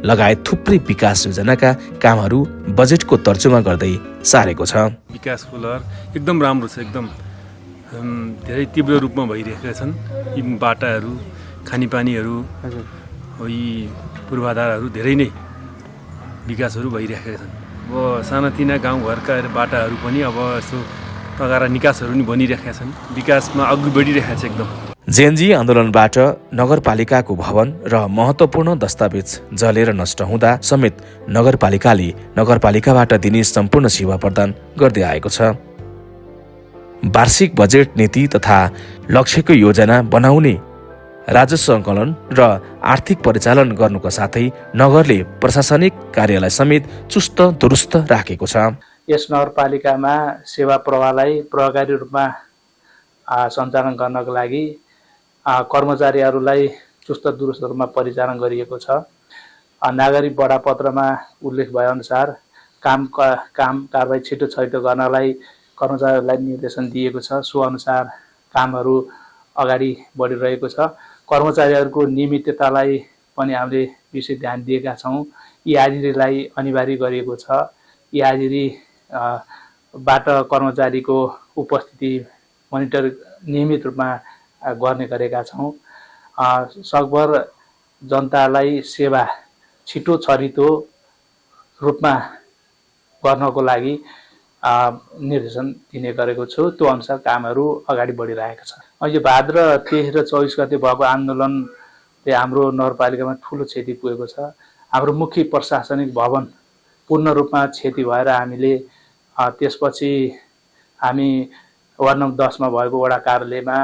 Speaker 1: लगायत थुप्रै विकास योजनाका कामहरू बजेटको तर्जुमा गर्दै सारेको छ।
Speaker 7: विकासको लहर एकदम राम्रो छ, एकदम धेरै तीव्र रूपमा भइरहेका छन्। यी बाटाहरू, खानेपानीहरू, यी पूर्वाधारहरू धेरै नै विकासहरू भइरहेका छन्। अब सानातिना गाउँघरका बाटाहरू पनि अब यसो तगारा निकासहरू नि बनिरहेका छन्। विकासमा अघि बढिरहेका छ एकदम।
Speaker 1: जेएनजी आन्दोलनबाट नगरपालिकाको भवन र महत्त्वपूर्ण दस्तावेज जलेर नष्ट हुँदा समेत नगरपालिकाले नगरपालिकाबाट दिने सम्पूर्ण सेवा प्रदान गर्दै आएको छ। वार्षिक बजेट नीति तथा लक्ष्यको योजना बनाउने, राजस्व सङ्कलन र आर्थिक परिचालन गर्नुको साथै नगरले प्रशासनिक कार्यलाई समेत चुस्त दुरुस्त राखेको छ।
Speaker 6: यस नगरपालिकामा सेवा प्रवाहलाई प्रभावकारी रूपमा सञ्चालन गर्नको लागि कर्मचारीहरूलाई चुस्त दुरुस्त रूपमा परिचालन गरिएको छ। नागरिक बडापत्रमा उल्लेख भएअनुसार काम कारबाही छिटो छैटो गर्नलाई कर्मचारीहरूलाई निर्देशन दिएको छ। सो अनुसार कामहरू अगाडि बढिरहेको छ। कर्मचारीहरूको नियमिततालाई पनि हामीले विशेष ध्यान दिएका छौँ। यी हाजिरीलाई अनिवार्य गरिएको छ। यी हाजिरीबाट कर्मचारीको उपस्थिति मोनिटर नियमित रूपमा गर्ने गरेका छौँ। सकभर जनतालाई सेवा छिटो छरितो रूपमा गर्नको लागि निर्देशन दिने गरेको छु। त्यो अनुसार कामहरू अगाडि बढिरहेका छन्। यो भाद्र 23 र 24 गते भएको आन्दोलनले हाम्रो नगरपालिकामा ठुलो क्षति पुगेको छ। हाम्रो मुख्य प्रशासनिक भवन पूर्ण रूपमा क्षति भएर हामीले त्यसपछि हामी वार्ड नम्बर 10 मा भएको वडा कार्यालयमा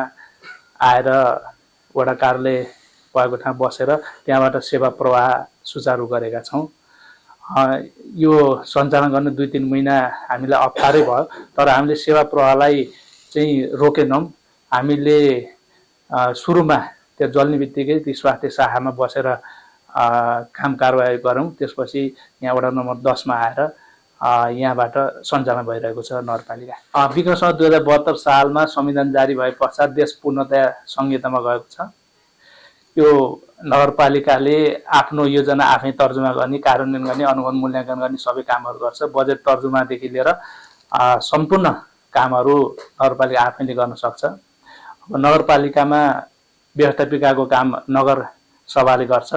Speaker 6: आएर वडा कार्यालय भएको ठाउँ बसेर त्यहाँबाट सेवा प्रवाह सुचारू गरेका छौँ। यो सञ्चालन गर्न 2-3 महिना हामीलाई अप्ठ्यारै भयो, तर हामीले सेवा प्रवाहलाई चाहिँ रोकेनौँ। हामीले सुरुमा त्यो जल्ने बित्तिकै ती स्वास्थ्य शाखामा बसेर काम कारबाही गरौँ। त्यसपछि यहाँ वडा नम्बर 10 मा आएर यहाँबाट सञ्चालन भइरहेको छ नगरपालिका। विगत 2072 सालमा संविधान जारी भए पश्चात देश पूर्णतया संहितामा गएको छ। यो नगरपालिकाले आफ्नो योजना आफै तर्जुमा गर्ने, कार्यान्वयन गर्ने, अनुगमन मूल्याङ्कन गर्ने सबै कामहरू गर्छ। बजेट तर्जुमादेखि लिएर सम्पूर्ण कामहरू नगरपालिका आफैले गर्न सक्छ। अब नगरपालिकामा व्यवस्थापिकाको काम नगर सभाले गर्छ।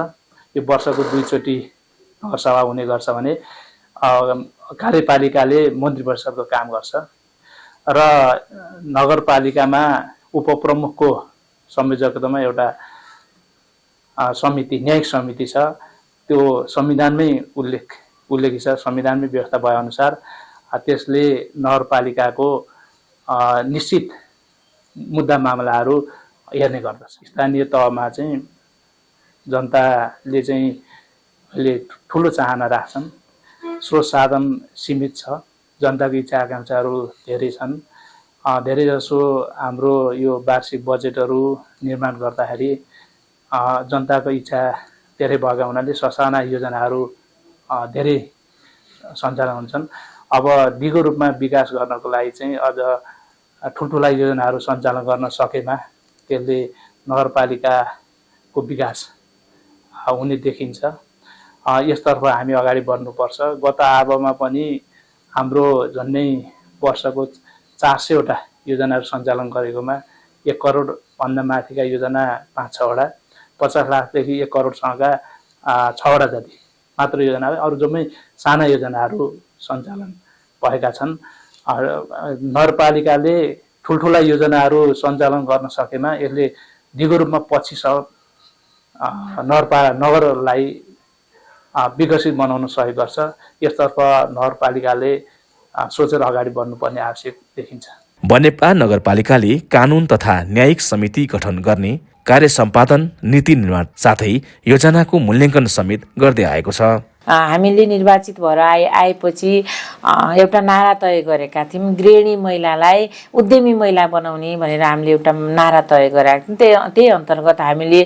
Speaker 6: यो वर्षको 2 चोटि नगर सभा हुने गर्छ भने कार्यपालिकाले मन्त्री परिषदको काम गर्छ। र नगरपालिकामा उपप्रमुखको संयोजकतामा एउटा समिति, न्यायिक समिति छ। त्यो संविधानमै उल्लेखित छ। संविधानमै व्यवस्था भएअनुसार त्यसले नगरपालिकाको निश्चित मुद्दा मामलाहरू हेर्ने गर्दछ। स्थानीय तहमा चाहिँ जनताले चाहिँ अहिले ठुलो चाहना राख्छन्। स्रोत साधन सीमित छ। जनताको इच्छा आकाङ्क्षाहरू धेरै छन्। धेरैजसो हाम्रो यो वार्षिक बजेटहरू निर्माण गर्दाखेरि जनताको इच्छा धेरै भएका हुनाले ससाना योजनाहरू धेरै सञ्चालन हुन्छन्। अब दिगो रूपमा विकास गर्नको लागि चाहिँ अझ ठुल्ठुला योजनाहरू सञ्चालन गर्न सकेमा त्यसले नगरपालिकाको विकास हुने देखिन्छ। यसतर्फ हामी अगाडि बढ्नुपर्छ। गत आबमा पनि हाम्रो झन्डै वर्षको 400वटा योजनाहरू सञ्चालन गरेकोमा 1 करोडभन्दा माथिका योजना 5-6 वटा, 50 लाखदेखि 1 करोडसम्मका 6 वटा जति मात्र योजना, अरू जम्मै साना योजनाहरू सञ्चालन भएका छन्। नगरपालिकाले ठुल्ठुला योजनाहरू सञ्चालन गर्न सकेमा यसले दिगो रूपमा पछि नगरलाई विकसित बनाउन सहयोग गर्छ। यसतर्फ नगरपालिकाले सोचेर अगाडि बढ्नुपर्ने आवश्यक देखिन्छ।
Speaker 1: बनेपा नगरपालिकाले कानुन तथा न्यायिक समिति गठन गर्ने, कार्य सम्पादन, नीति निर्माण साथै योजनाको मूल्याङ्कन समेत गर्दै आएको छ।
Speaker 9: हामीले निर्वाचित भएर आएपछि एउटा नारा तय गरेका थियौँ, गृहिणी महिलालाई उद्यमी महिला बनाउने भनेर हामीले एउटा नारा तय गरेका थियौँ। त्यही अन्तर्गत हामीले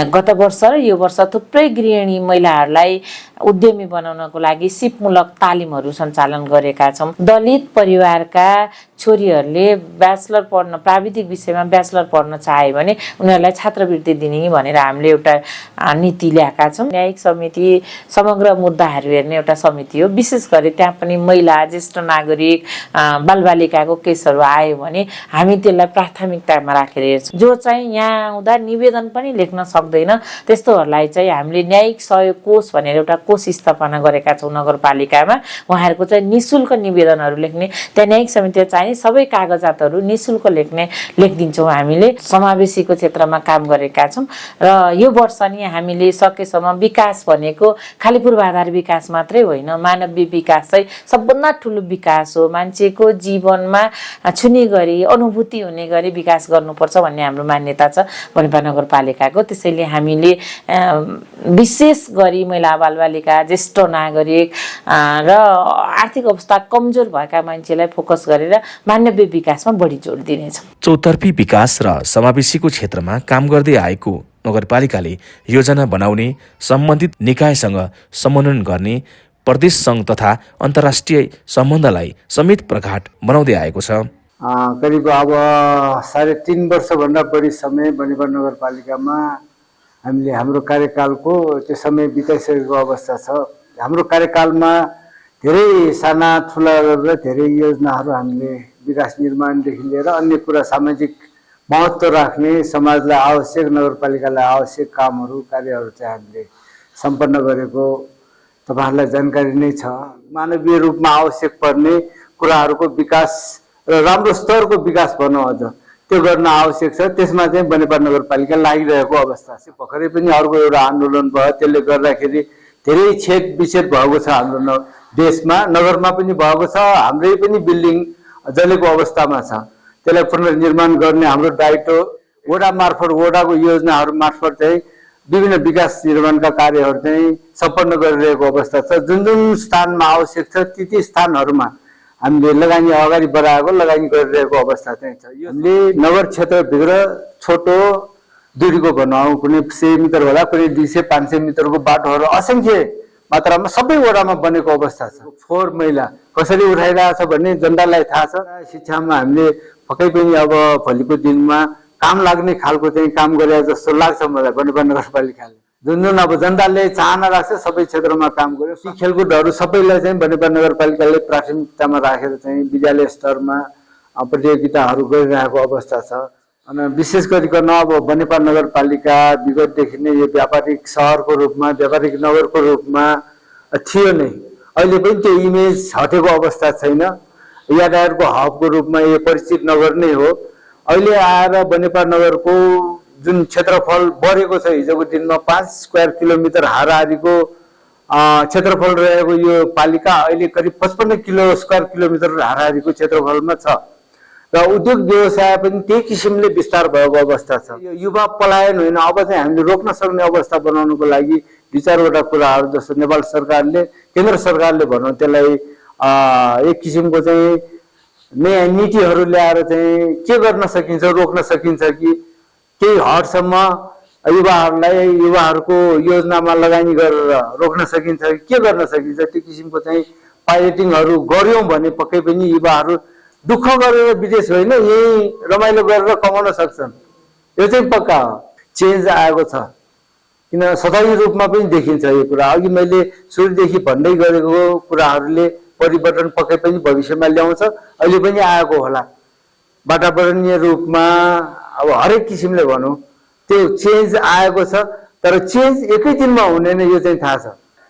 Speaker 9: गत वर्ष र यो वर्ष थुप्रै गृहिणी महिलाहरूलाई उद्यमी बनाउनको लागि सिपमूलक तालिमहरू सञ्चालन गरेका छौँ। दलित परिवारका छोरीहरूले ब्याचलर पढ्न, प्राविधिक विषयमा ब्याचलर पढ्न चाहे भने उनीहरूलाई छात्रवृत्ति दिने भनेर हामीले एउटा नीति ल्याएका छौँ। न्यायिक समिति समग्र मुद्दाहरू हेर्ने एउटा समिति हो। विशेष गरी त्यहाँ पनि महिला, ज्येष्ठ नागरिक, बालबालिकाको केसहरू आयो भने हामी त्यसलाई प्राथमिकतामा राखेर हेर्छौँ। जो चाहिँ यहाँ आउँदा निवेदन पनि लेख्न सक्दैन त्यस्तोहरूलाई चाहिँ हामीले न्यायिक सहयोग कोष भनेर एउटा कोष स्थापना गरेका छौँ नगरपालिकामा। उहाँहरूको चाहिँ निःशुल्क निवेदनहरू लेख्ने, त्यहाँ न्यायिक समितिले चाहिने सबै कागजातहरू निःशुल्क लेखिदिन्छौँ। हामीले समावेशीको क्षेत्रमा काम गरेका छौँ र यो वर्ष नि हामीले सकेसम्म विकास भनेको खालि पूर्वाधार विकास मात्रै होइन, मानवीय विकास चाहिँ सबभन्दा ठुलो विकास हो। मान्छेको जीवनमा छुने गरी, अनुभूति हुने गरी विकास गर्नुपर्छ भन्ने हाम्रो मान्यता छ बनेपा नगरपालिकाको। त्यसैले हामीले विशेष गरी महिला, बालबालिका, ज्येष्ठ नागरिक र आर्थिक अवस्था कमजोर भएका मान्छेलाई फोकस गरेर मानवीय विकासमा बढी जोड दिनेछौँ।
Speaker 1: चौतर्फी विकास र समावेशीको क्षेत्रमा काम गर्दै आएको नगरपालिकाले योजना बनाउने, सम्बन्धित निकायसँग समन्वयन गर्ने, प्रदेश सङ्घ तथा अन्तर्राष्ट्रिय सम्बन्धलाई समेत प्रगाढ बनाउँदै आएको छ।
Speaker 10: करिब अब 3.5 वर्षभन्दा बढी समय बनेपा नगरपालिकामा हामीले हाम्रो कार्यकालको त्यो समय बिताइसकेको अवस्था छ। हाम्रो कार्यकालमा धेरै साना ठुला गरेर धेरै योजनाहरू हामीले विकास निर्माणदेखि लिएर अन्य कुरा सामाजिक महत्त्व राख्ने, समाजलाई आवश्यक, नगरपालिकालाई आवश्यक कामहरू, कार्यहरू चाहिँ हामीले सम्पन्न गरेको तपाईँहरूलाई जानकारी नै छ। मानवीय रूपमा आवश्यक पर्ने कुराहरूको विकास र राम्रो स्तरको विकास भनौँ अझ त्यो गर्न आवश्यक छ। त्यसमा चाहिँ बनेपा नगरपालिका लागिरहेको अवस्था छ। भर्खरै पनि अर्को एउटा आन्दोलन भयो, त्यसले गर्दाखेरि धेरै छेद विच्छेद भएको छ हाम्रो देशमा, नगरमा पनि भएको छ। हाम्रै पनि बिल्डिङ जलेको अवस्थामा छ। त्यसलाई पुनर्निर्माण गर्ने हाम्रो दायित्व वडा मार्फत, वडाको योजनाहरू मार्फत चाहिँ विभिन्न विकास निर्माणका कार्यहरू चाहिँ सम्पन्न गरिरहेको अवस्था छ। जुन जुन स्थानमा आवश्यक छ ती स्थानहरूमा हामीले लगानी अगाडि बढाएको, लगानी गरिरहेको अवस्था चाहिँ छ। हामीले नगर क्षेत्रभित्र छोटो दूरीको भनौँ, कुनै 100 मिटर होला, कुनै 200-500 मिटरको बाटोहरू असङ्ख्य मात्रामा सबै वडामा बनेको अवस्था छ। फोहोर मैला कसरी उठाइरहेछ भन्ने जनतालाई थाहा छ। शिक्षामा हामीले पक्कै पनि अब भोलिको दिनमा काम लाग्ने खालको चाहिँ काम गरे जस्तो लाग्छ मलाई बनेपा नगरपालिकाले। जुन जुन अब जनताले चाहना राख्छ सबै क्षेत्रमा काम गर्यो। ती खेलकुदहरू सबैलाई चाहिँ बनेपा नगरपालिकाले प्राथमिकतामा राखेर चाहिँ विद्यालय स्तरमा प्रतियोगिताहरू गरिरहेको अवस्था छ। अनि विशेष गरिकन अब बनेपा नगरपालिका विगतदेखि नै यो व्यापारिक सहरको रूपमा, व्यापारिक नगरको रूपमा थियो नै। अहिले पनि त्यो इमेज हटेको अवस्था छैन। यातायातको हबको रूपमा यो परिचित नगर नै हो। अहिले आएर बनेपा नगरको जुन क्षेत्रफल बढेको छ, हिजोको दिनमा 5 स्क्वायर किलोमिटर हाराहारीको क्षेत्रफल रहेको यो पालिका अहिले करिब 55 स्क्वायर किलोमिटर हाराहारीको क्षेत्रफलमा छ र उद्योग व्यवसाय पनि त्यही किसिमले विस्तार भएको अवस्था छ। यो युवा पलायन होइन, अब चाहिँ हामीले रोक्न सक्ने अवस्था बनाउनको लागि 2-4वटा कुराहरू जस्तो नेपाल सरकारले, केन्द्र सरकारले भनौँ त्यसलाई एक किसिमको चाहिँ नयाँ नीतिहरू ल्याएर चाहिँ के गर्न सकिन्छ, रोक्न सकिन्छ कि केही हदसम्म युवाहरूको योजनामा लगानी गरेर रोक्न सकिन्छ कि के गर्न सकिन्छ, त्यो किसिमको चाहिँ पाइलटिङहरू गऱ्यौँ भने पक्कै पनि युवाहरू दुःख गरेर विदेश होइन, यही रमाइलो गरेर कमाउन सक्छन्। यो चाहिँ पक्का हो चेन्ज आएको छ। किन सतही रूपमा पनि देखिन्छ यो कुरा। अघि मैले सुरुदेखि भन्दै गरेको कुराहरूले परिवर्तन पक्कै पनि भविष्यमा ल्याउँछ, अहिले पनि आएको होला। वातावरणीय रूपमा अब हरेक किसिमले भनौँ त्यो चेन्ज आएको छ, तर चेन्ज एकै दिनमा हुँदैन यो चाहिँ थाहा छ।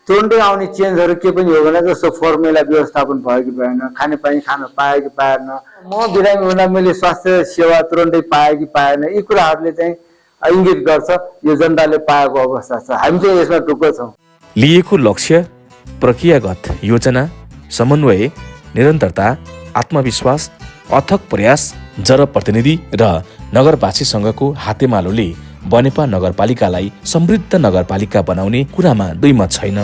Speaker 10: तुरुन्तै आउने चेन्जहरू के पनि हो भने जस्तो फर्मुला व्यवस्थापन भयो कि भएन, खानेपानी खान पायो कि पाएन, म बिरामी हुँदा मैले स्वास्थ्य सेवा तुरुन्तै पाएँ कि पाएन, यी कुराहरूले चाहिँ इङ्गित गर्छ यो जनताले पाएको अवस्था छ। हामी चाहिँ यसमा टुक्क छौँ।
Speaker 1: लिएको लक्ष्य, प्रक्रियागत योजना, समन्वय, निरन्तरता, आत्मविश्वास, अथक प्रयास, जनप्रतिनिधि र नगरवासीसँगको हातेमालोले बनेपा नगरपालिकालाई समृद्ध नगरपालिका बनाउने कुरामा दुई मत छैन।